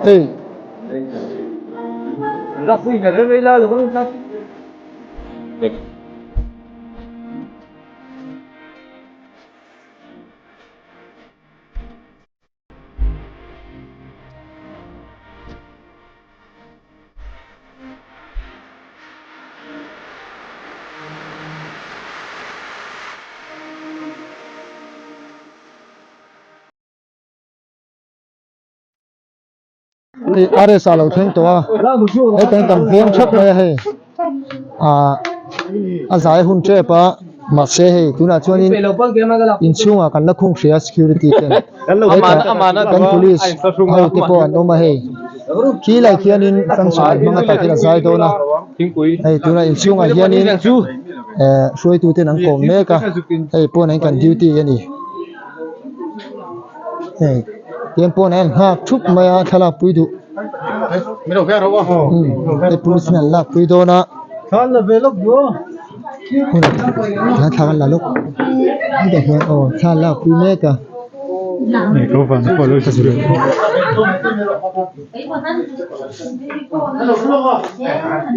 Hei. RS a lo thleng tawh a hetah hian kan veng thap mai a hei ah a zai hun tep a mahse hei tunah chuanin inchhungah kan la khung hrih a security ten hetah kan police ho te pawh an awm a hei khi lai khianin function an hmang a tah khian a zai dawn a hei tunah inchhungah hianin eh hruaitu ten an kawm mek a hei pawnah hian kan duty a ni hei. Tiang pawn an nghak thup mai a thlalak pui duh hei police in an lak pui dawn a hun tihian thla kan la lawk hetah hian aw thla an lak pui mek a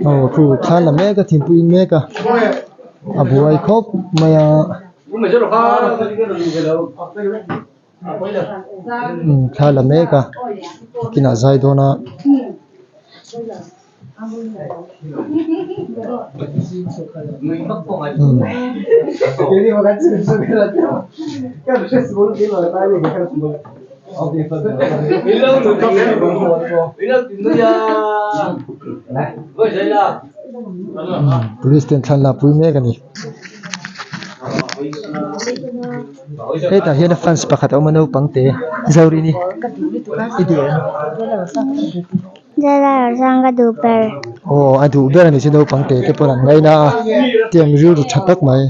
aw chu thla an la mek a thingpui in mek a a buai khawp mai a. Thla la mek a kinah zai dawn a. Police ten thla an lakpui mek a ni. Hetah hian fans pakhat a awm a naupang te Zorini i duh em? Zara ka duh ber. Aw a duh ber a ni chu naupang te te pawn an ngaina a tiang rilru tha tak mai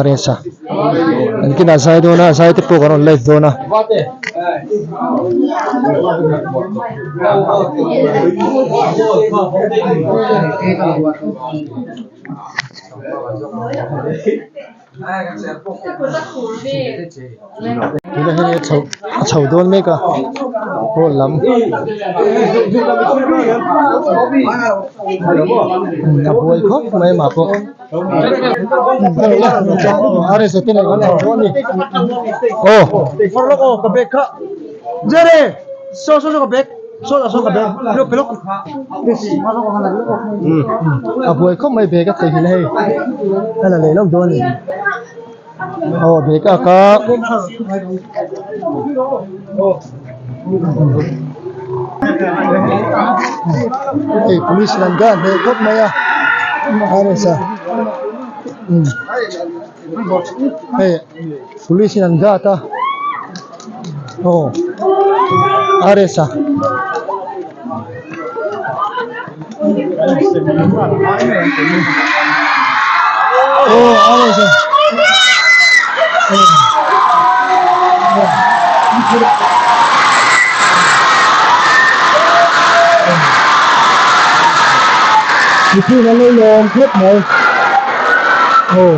RS a an kinah zai dawn a zai te pawh kan rawn live dawn a. Tunah hian a chho a chho dawn mek a hall lam a buai khawp mai amah pawh RS te nen kan chho dawn a ni aw. A buai khawp mai bag a theihnghilh hei a la leh lawk dawn a ni aw bag a ka hei police lam kha an hmel khawp mai a RS a hei police in an guard a. Aw RS a aw RS a mipui an lo lawm khawp mai aw.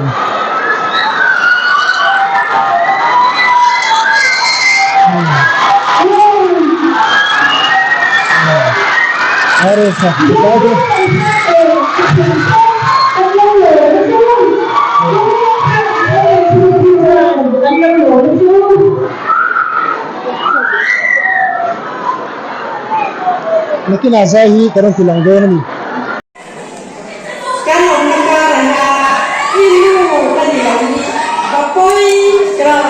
Nakinah zai hi ka rawn ti lang dawn a ni. Kan awmna karah a i nu ka ni lo hi va pawi rawh.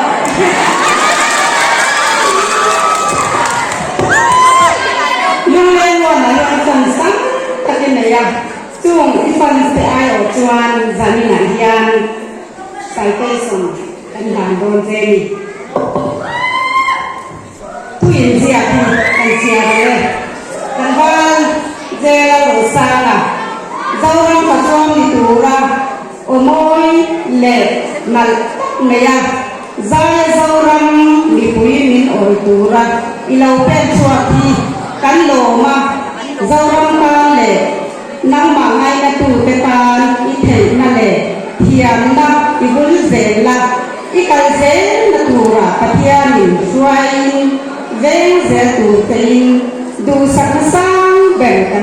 Lunglen Luana hian fans tam tak i nei a, chung i fans te aiawh chuan zaninah hian citation kan hlan dawn che ni. Thu inziak hi kan chhiar ang e. Kan val zel a lo sang a, Zoram pathuam ni tura aw mawi leh nalh tak mai a, Zaia Zoram mipui min awi tura i lo pen chhuak hi kan lawm a, Zoram tan leh nangmah ngainatute tan i theihna leh thiamna i vul zel la. I kal zelna turah Pathianin hruaiin veng zel tur tein duhsak.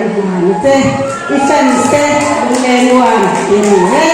kan hlan a che. I fans te lunglen uan i ni e.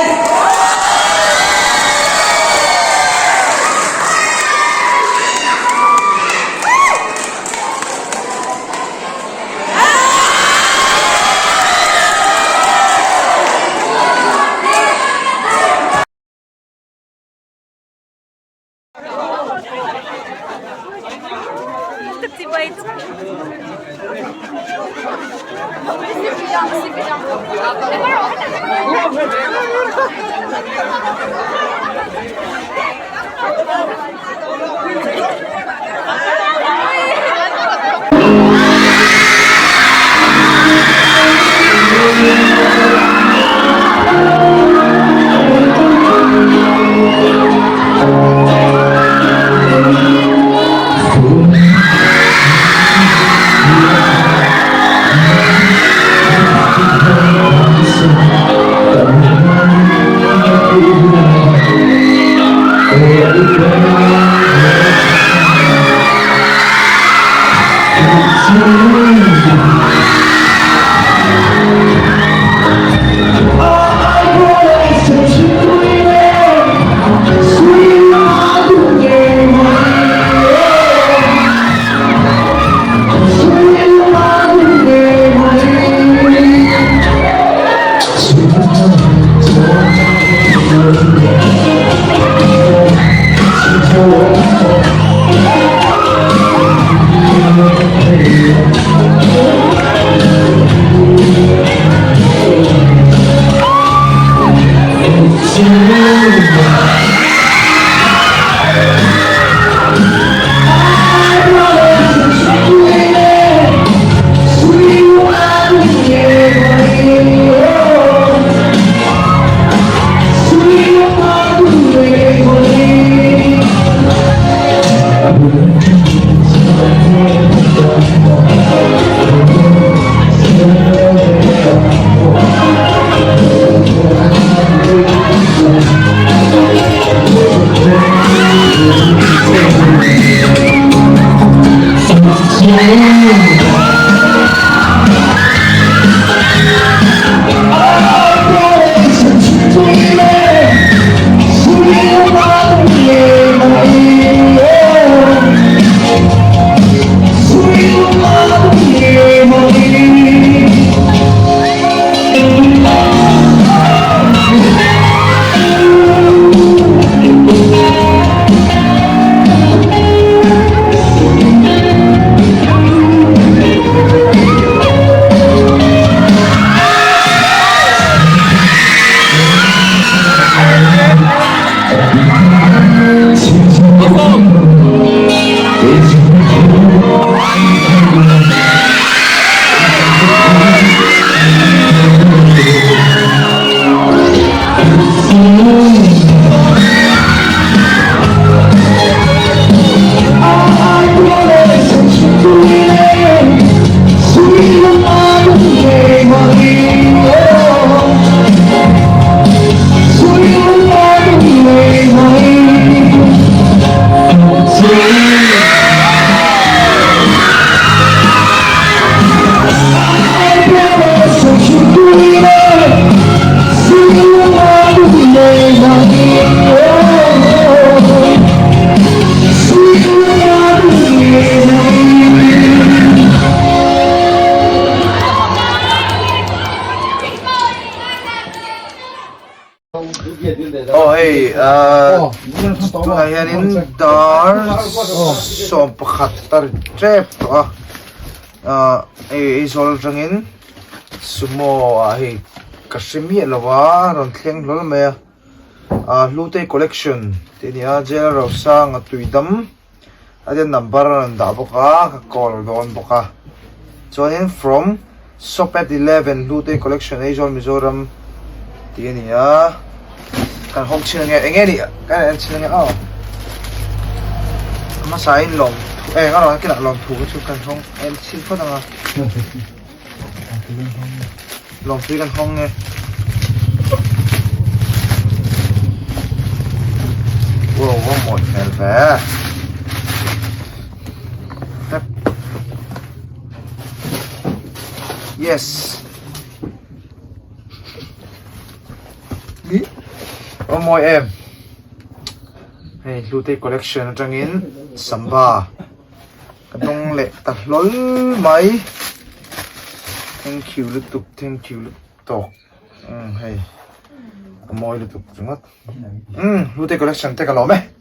Aw hei ahh tunah hianin dar 11 a ri tep tawh a ahh hei Aizawl atangin sumo ah hei ka hre miah lo a rawn thleng hlawl mai a ahh hlute collection tih a ni a jail rosanga tuidam a den number a rawn dah bawk a ka call dawn bawk a chuanin from shop at 11 hlute collection Aizawl Mizoram tih a ni a kan hawng chhin ange eng nge nih kan en chhin ange aw hmasa in lawm eng a rawn kinah lawm thu chu kan hawng en chhin phawt anga lawm thu kan hawng nge wow wow mawi hmel ve Yes. Aw mawi em. Hei Hlutei collection atangin samba ka dawng leh ta hlawl mai. Thank you lutuk thank you lutuk. Umm hei a mawi lutuk ringawt. Umm Hlutei collection te ka lawm e.